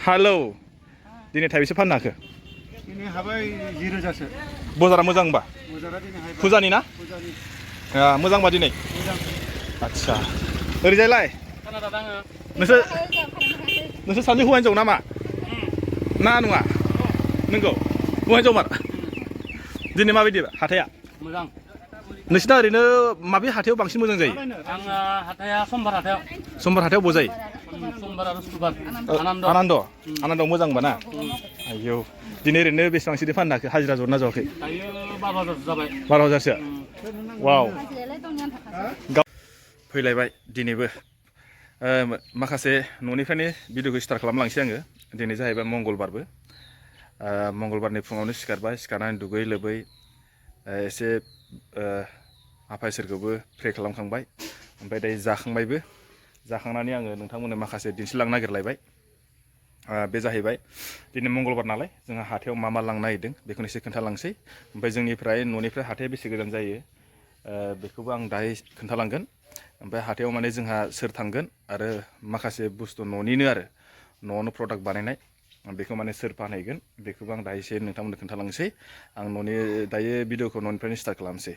hello दिनै थाइबेसे फाननो हाखो दिनै हाबाय 10,000सो बाजारा मोजां होनबा बाजारा दिनै हाबाय फुजानि ना फुजानि मोजांबा दिनै मोजां आदसा ओरैजायलाय खोनादों आङो नोंसोर सानै हौवा हिनजाव नामा ना नङा नंगौ हौवा हिनजावमार दिनै माबायदि हाथाया मोजां नोंसिना ओरैनो माबे हाथायाव बांसिन मोजां जायो आंना हाथाया समबार हाथायाव बहा जायो समबार आरो सुक्रुबार आनन्द मोजां होनबा ना आयौ दिनै ओरैनो बेसेबांसो फाननो हाखो हाजिरा जरना जराखै दायो 12,000 जाबाय 12,000सो वाव फैलायबाय दिनैबो माखासे न'निफ्रायनो भिडिअखौ स्टार्ट खालामलांसै आङो दिनै जाहैबाय मंगलबारबो मंगलबारनि फुङावनो सिखारनानै दुगै लोबै एसे आफा इसोरखौबो प्रे खालामखांबाय ओमफ्राय दायो जाखांबायबो जाखांनानै आङो नोंथांमोननो माखासे दिन्थिलांनो नागिरलायबाय बे जाहैबाय दिनै मंगलबार नालाय जोंहा हाथायाव मा लांनो नागिरदों बेखौनो एसे खोन्थालांसै ओमफ्राय जोंनिफ्राय न'निफ्राय हाथाया बेसे गोजान जायो बेखौबो आं दायो खोन्थालांगोन ओमफ्राय हाथायाव माने जोंहा सोर थांगोन आरो माखासे बुस्थु न'निनो आरो न'आवनो प्रडाक्ट बानायनाय बेखौ माने सोर फानहैगोन बेखौबो आं दायो एसे नोंथांमोननो खोन्थालांसै आं दायो भिडिअखौ न'निफ्रायनो स्टार्ट खालामसै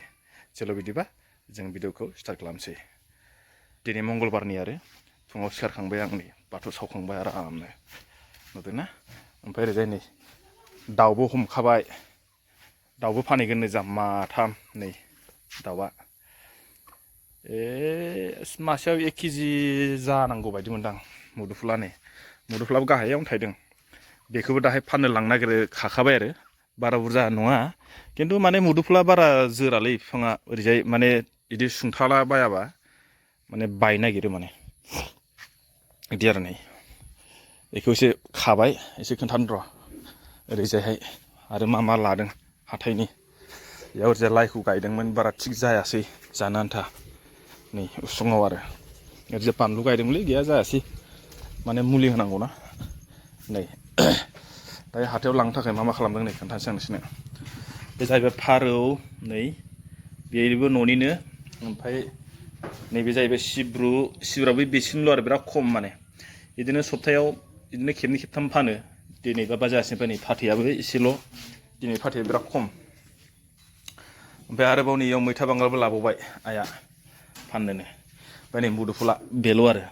चलो बिदिबा जों भिडिअखौ स्टार्ट खालामसै दिनै मंगलबारनि आरो फुङाव सिखारखांबाय आं नै बाथौ सावखांबाय आरामनो नुदोंना ओमफ्राय ओरैजाय नै दाउबो हमखाबाय दाउबो फानहैगोन नै जा माथाम नै दाउआ मासेयाव 1 केजि जानांगौ बायदि मोनदां मुदुफुलाबो गाहायावनो थायदों बेखौबो दाहाय फाननो लांनो नागिरखाबाय आरो बारा बुरजा नङा खिन्थु माने मुदुफुला बारा जोरालै बिफाङा ओरैजाय माने बिदि सुंथाला बायाबा माने बायनो नागिरो माने बिदि आरो नै बेखौ एसे खाबाय एसे खोन्थानो र' ओरैजायहाय आरो मा लादों हाथायनि बेयाव ओरैजाय लाइखौ गायदोंमोन बारा थिग जायासै जानो आन्था नै उसुङाव आरो ओरैजाय बानलु गायदोंमोनलै गैया जायासै माने मुलि होनांगौना नै दायो हाथायाव लांनो थाखाय मा खालामदों नै खोन्थानोसै आं नोंसोरनो बे जाहैबाय फारौ नै बेबो न'निनो ओमफ्राय नैबे जाहैबाय सिब्रुआबो बेसेनोल' आरो बिराद खम माने बिदिनो सप्तायाव बिदिनो खेबनै खेबथाम फानो दिनैबा बाजारनिफ्राय नै फाथैयाबो एसेल' दिनै फाथैया बिराद खम ओमफ्राय आरोबाव नैयाव मैथा बांगालबो लाबावबाय आइया फाननोनो ओमफ्राय नै मुदुफुला बेल' आरो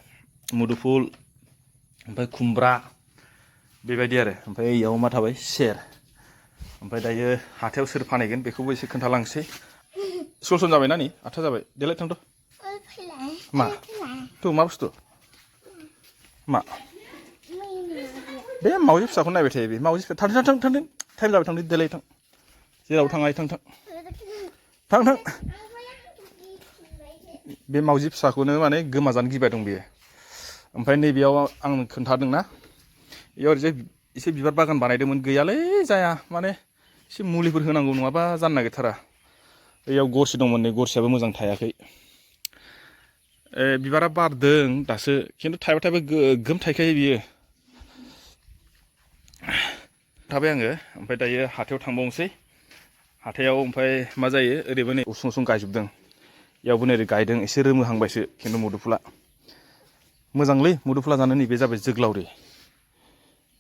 मुदुफुल ओमफ्राय खुमब्रा बेबायदि आरो ओमफ्राय इयाव मा थाबाय सेर ओमफ्राय दायो हाथायाव सोर फानहैगोन बेखौबो एसे खोन्थालांसै सम जाबाय ना नै 8था जाबाय देलाय थांद' मा मा बुस्थु मा बे मावजि फिसाखौ नायबाय थायो बे मावजि फिसा थां टाइम जाबाय थांदो देलाय थां जेराव थाङा थां बे मावजि फिसाखौनो माने गोमाजानो गिबाय दं बेयो ओमफ्राय नैबेयाव आं खोन्थादोंना बेयाव ओरैजाय एसे बिबार बागान बानायदोंमोन गैयालै जाया माने एसे मुलिफोर होनांगौ नङाबा जानो नागिरथारा बेयाव गरसि दंमोन नै गरसियाबो मोजां थायाखै बिबारा बारदों दासो खिन्थु थाइबा गोगोम थायखायो बियो थाबाय आङो ओमफ्राय दायो हाथायाव थांबावनोसै हाथायाव ओमफ्राय मा जायो ओरैबो नै उसुं गायजोबदों इयावबो नै गायदों एसे रोमोहांबायसो खिन्थु मुदुफुला मोजांलै मुदुफुला जानो नैबे जाबाय जोग्लावरि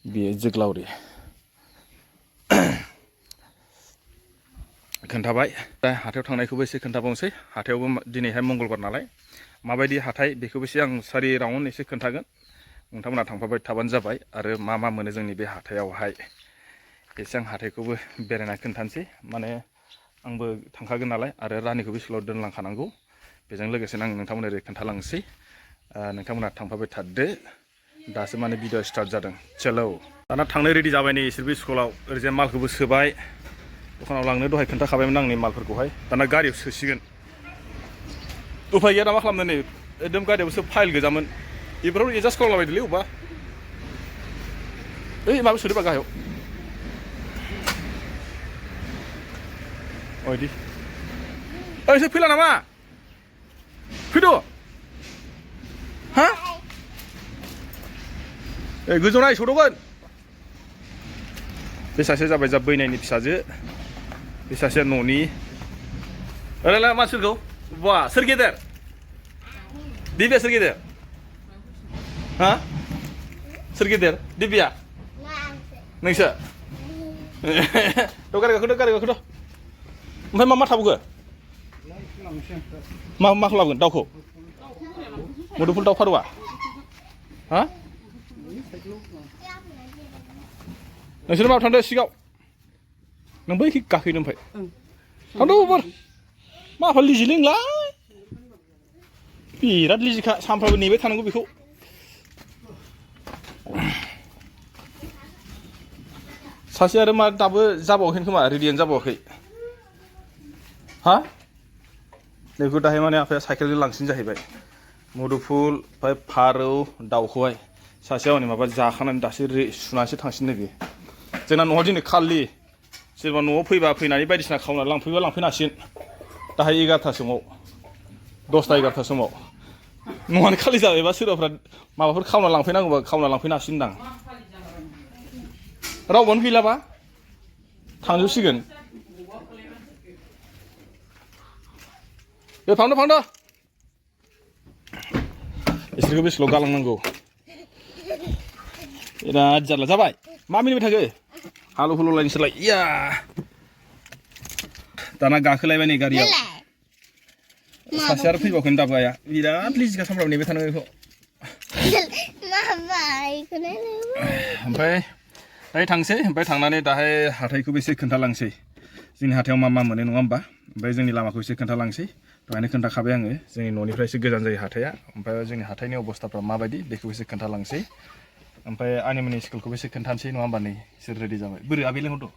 बेयो जोग्लावरि खोन्थाबाय दा हाथायाव थांनायखौबो एसे खोन्थाबावनोसै हाथायावबो दिनैहाय मंगलबार नालाय माबायदि हाथाय बेखौबो एसे आं सारि राउन्ड एसे खोन्थागोन नोंथांमोना थांफाबाय थाबानो जाबाय आरो मा मोनो जोंनि बे हाथायावहाय एसे आं हाथायखौबो बेरायना खोन्थानोसै माने आंबो थांखागोन नालाय आरो रानिखौबो स्कुलाव दोनलांखानांगौ बेजों लोगोसेनो आं नोंथांमोननो ओरै खोन्थालांसै नोंथांमोना थांफाबाय थादो दासो माने भिडिअ स्टार्ट जादों चलो दाना थांनो रेडि जाबाय नै इसोरबो स्कुलाव ओरैजाय मालखौबो सोबाय दखानाव लांनो दहाय खोन्थाखाबायमोन आं नै मालफोरखौहाय दाना गारियाव सोसिगोन उफाय गैया दा मा खालामनो नै एकदम गारियावसो फाइल गोजामोन बेफोराव एडजास्ट खालामलाबायदोलै अबा ओइ माबा सोदोबा गाहायाव बिदि ओइ सोर फैला नामा फैद' हा ए गोजौ नाय सौदावगोन बे सासे जाबाय जा बैनायनि फिसाजो बे सासेया न'नि ओरैला मानसिफोरखौ बा सोर गेदेर दिब्या सोर गेदेर हा सोर गेदेर दिब्या नोंसो द' गारि गाखोद' ओमफ्राय मा थाबोगो माखौ लाबोगोन दाउखौ मुदुफुल दाउ फारौआ हा नोंसोर माबा थांदो सिगाव नों बै गाखोहैनो ओमफ्राय थांदो बोर माफा लिजिलै नोंलाय बिराद लिजिखा सानफ्रामबो नेबाय थानांगौ बेखौ सासे आरो मा दाबो जाबावाखै खोमा रेडियानो जाबावाखै हा बेखौ दाहाय माने आफाया साइकेलजों लांसिन जाहैबाय मुदुफुल ओमफ्राय फारौ दाउखौहाय सासेया हनै माबा जाखानानै दासो सुनानैसो थांसिनो बियो जोंना न'आव दिनै खालि सोरबा न'आव फैबा फैनानै बायदिसिना खावना लांफैबा लांफैनो हासिगोन दाहाय 11थासोआव 10ता 11ता समाव न'आनो खालि जाबायबा सोरबाफ्रा माबाफोर खावना लांफैनांगौबा खावना लांफैनो हासिगोन दां रावबोनो गैलाबा थांजोबसिगोन बे फांदो इसोरखौ बेसेल' गालांनांगौ बिराद जारला जाबाय मा मिनिबाय थाखो हालु हुलु लायनोसैलाय इया दाना गाखोलायबाय नै गारियाव सासे आरो फैबावखै दाबो आया बिराद लिजिखा सामफ्रामबो नेबाय थानांगौ बेखौ ओमफ्राय दाहाय थांसै ओमफ्राय थांनानै दाहाय हाथायखौबो एसे खोन्थालांसै जोंनि हाथायाव मा मोनो नङा होमबा ओमफ्राय जोंनि लामाखौ एसे खोन्थालांसै दहायनो खोन्थाखाबाय आङो जोंनि न'निफ्राय एसे गोजान जायो हाथाया ओमफ्राय जोंनि हाथायनि अबस्थाफ्रा माबायदि बेखौ एसे खोन्थालांसै ओमफ्राय आनिमोननि स्कुलखौबो एसे खोन्थानोसै नङा होमबा नै सोर रेडि जाबाय बोरै आबै लेंहरदो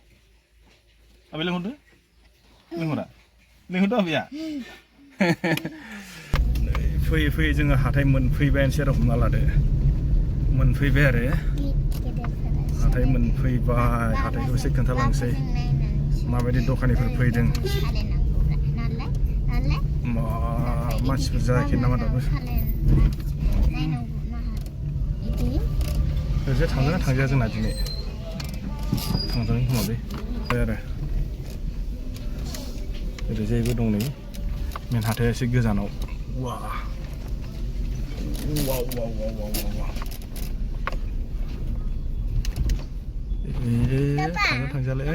लेंहरदो आबैया फैयै फैयै जोङो हाथाय मोनफैबायानोसै आरो हमना लादो मोनफैबाय आरो हाथाय मोनफैबाय हाथायखौ एसे खोन्थालांसै माबायदि दखानिफोर फैदों मानसिफोर जायाखै नामा दाबो ओरैजाय थांदोंना थांजाया जोंना दिनै थांजागोन खोमालै ओमफ्राय आरो ओरैजायबो दं नै मेन हाथाया एसे गोजानाव वा थांजालाय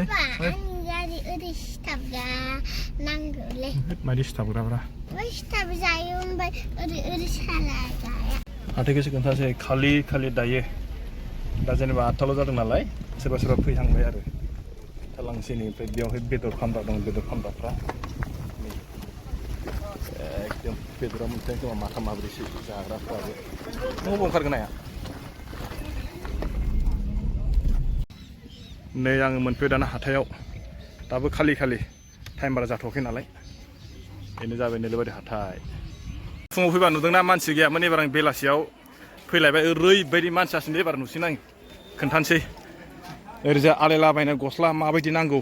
मायदि सिथाबग्राब्रा हाथायखौसो खोन्थासै खालि दायो दा जेनेबा 8टाल' जादों नालाय सोरबा फैहांबाय आरो थालांसै नै ओमफ्राय बेयावहाय बेदर फानग्रा दं बेदर फानग्राफ्रा एकदम बेदरा मोनथाय खोमा माथाम माब्रैसो जाग्राफ्राबो न'आव ओंखारगोन नाया नै आङो मोनफैबाय दाना हाथायाव दाबो खालि टाइम बारा जाथ'वाखै नालाय बेनो जाबाय नोलोबारि हाथाय फुङाव फैबा नुदोंना मानसि गैयामोन एबार आं बेलासियाव फैलायबाय ओरैबायदि मानसि जासिनो एबार नुसिन आं खोन्थानोसै ओरैजाय आलायलाबायनाय गस्ला माबायदि नांगौ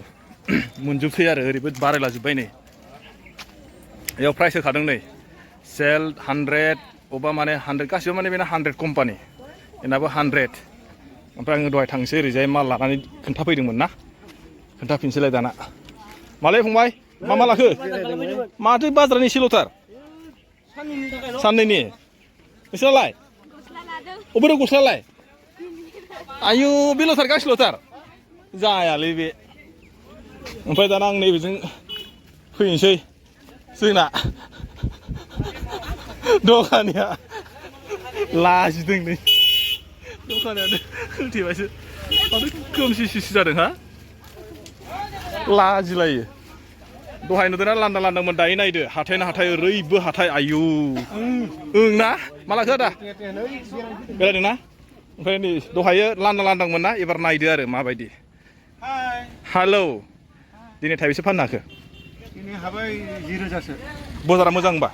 मोनजोबसै आरो ओरैबो बारायलाजोब्बाय नै बेयाव प्राइस होखादों नै सेल 100 अबा माने 100 गासिबो माने बेना 100 कम्पानि बेनाबो 100 ओमफ्राय आङो दहाय थांसै ओरैजाय माल लानानै खोन्थाफैदोंमोन ना खोन्थाफिनसैलाय दाना मालाय फंबाय मा लाखो माथो बाजारनि एसेल'थार साननैनि नोंसोरलाय अबेयाव गस्लालाय आयु बेल'थार गांसेल'थार जायालै बे ओमफ्राय दाना आं नैबेजों फैनोसै जोंना दखानिया लाजिदों नै दखानियानो होथेबायसो माथो खोमसि सिसि जादों हा लाजिलायो दहाय नुदोंना लांदांमोन दायो नायदो हाथायना हाथाय ओरैबो हाथाय आयु ओं ना मालाखो आदा बेरायदोंना ओमफ्राय नै दहायो लांदांमोन ना एबार नायदो आरो माबायदि हेलौ दिनै थाइबेसे फाननो हाखो दिनै हाबाय 10,000सो बाजारा मोजां होनबा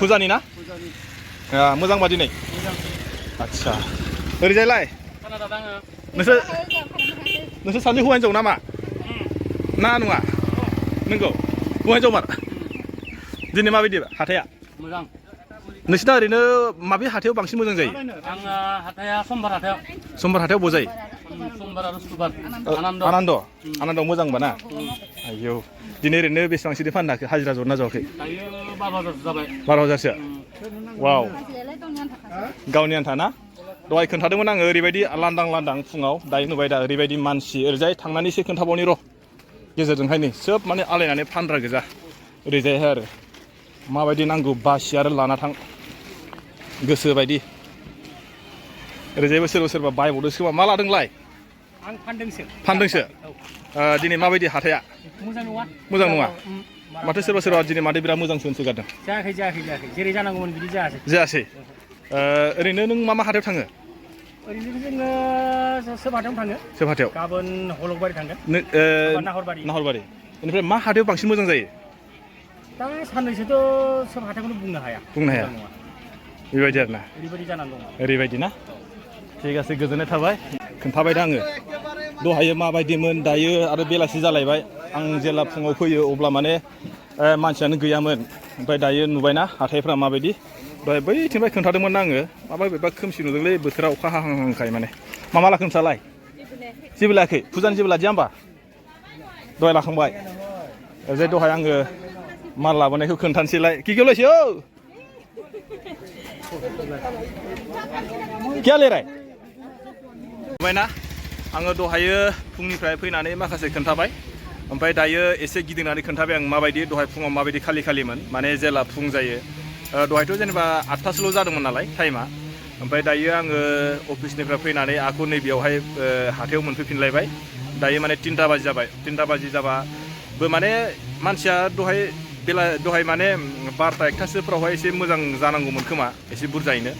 फुजानि ना मोजांबा दिनै आदसा ओरैजायलाय नोंसोर सानै हौवा हिनजाव नामा ना नङा नंगौ हौवा हिनजावमार दिनै माबायदि हाथाया मोजां नोंसिना ओरैनो माबे हाथायाव बांसिन मोजां जायो आंना हाथाया समबार हाथायाव बहा जायो समबार आरो सुक्रुबार आनन्द मोजां होनबा ना आयौ दिनै ओरैनो बेसेबांसो फाननो हाखो हाजिरा जरना जराखै दायो 12,000 जाबाय 12,000सो वाव गावनि आन्था ना दहाय खोन्थादोंमोन आङो ओरैबायदि लांदां लांदां फुङाव दायो नुबाय दा ओरैबायदि मानसि ओरैजाय थांनानैसो खोन्थाबावनि र' गेजेरजोंहाय नै सोब माने आलायनानै फानग्रा गोजा ओरैजायहाय आरो माबायदि नांगौ बासि आरो लाना थां गोसो बायदि ओरैजायबो सोरबा सोरबा बायबावदोंसो खोमा मा लादोंलाय आं फानदोंसो फानदोंसो दिनै माबायदि हाथाया मोजां नङा मोजां नङा माथो सोरबा सोरबा दिनै माथो बिराद मोजांसो होनसोगारदों जायाखै जायाखै जायाखै जेरै जानांगौमोन बिदि जायासै जायासै ओरैनो नों मा मा हाथायाव थाङो ओरैनो जोङो सोब हाथायावनो थाङो सोब हाथायाव गाबोन हलकबारि थांगोन नाहरबारि नाहरबारि बेनिफ्राय मा हाथायाव बांसिन मोजां जायो दा साननैसोथ' सोब हाथायखौनो बुंनो हाया बुंनो हाया मोजां नङा बेबायदि आरो ना ओरैबायदि जानानै दङ ओरैबायदि ना ठीक আছে गोजोननाय थाबाय खोन्थाबाय दा आङो दहायो माबायदिमोन दायो आरो बेलासि जालायबाय आं जेला फुङाव फैयो अब्ला माने मानसियानो गैयामोन ओमफ्राय दायो नुबायना हाथायफ्रा माबायदि दहाय बैथिंफ्राय खोन्थादोंमोन आङो माबा खोमसि नुदोंलै बोथोरा अखा हाहांहांखाय माने मा लाखो नोंस्रालाय जेबो लायाखै फुजानि जेबो लादिया होमबा दहाय लाखांबाय ओरैजाय दहाय आङो माल लाबोनायखौ खोन्थानोसैलाय किकियावलायसै औ क्या ले रहा है नुबायना आङो दहायो फुंनिफ्राय फैनानै माखासे खोन्थाबाय ओमफ्राय दायो एसे गिदिंनानै खोन्थाबाय आं माबायदि दहाय फुङाव माबायदि खालिमोन माने जेला फुं जायो दहायथ' जेनेबा 8थासोल' जादोंमोन नालाय टाइमा ओमफ्राय दायो आङो अफिसनिफ्राय फैनानै आखौ नैबेयावहाय हाथायाव मोनफैफिनलायबाय दायो माने 3टा बाजि जाबाय 3टा बाजि जाबाबो माने मानसिया दहाय माने 12टा 1टासोफ्रावहाय एसे मोजां जानांगौमोन खोमा एसे बुरजायैनो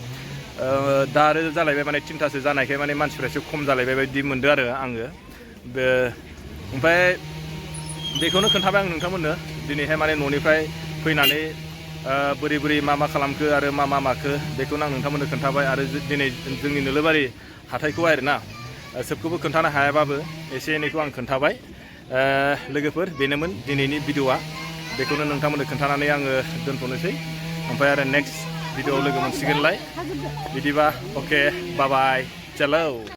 दा आरो जालायबाय माने 3टासो जानायखाय माने मानसिफ्रा एसे खम जालायबाय बायदि मोनदों आरो आङो ओमफ्राय बेखौनो खोन्थाबाय आं नोंथांमोननो दिनैहाय माने न'निफ्राय फैनानै बोरै मा खालामखो आरो मा माखो बेखौनो आं नोंथांमोननो खोन्थाबाय आरो दिनै जोंनि नोलोबारि हाथायखौ आरोना सोबखौबो खोन्थानो हायाबाबो एसे एनैखौ आं खोन्थाबाय लोगोफोर बेनोमोन दिनैनि भिडिअ'आ बेखौनो नोंथांमोननो खोन्थानानै आङो दोनथ'नोसै ओमफ्राय आरो नेक्स्ट भिडिअ'आव लोगो मोनसिगोनलाय बिदिबा अके बाय बाय चलो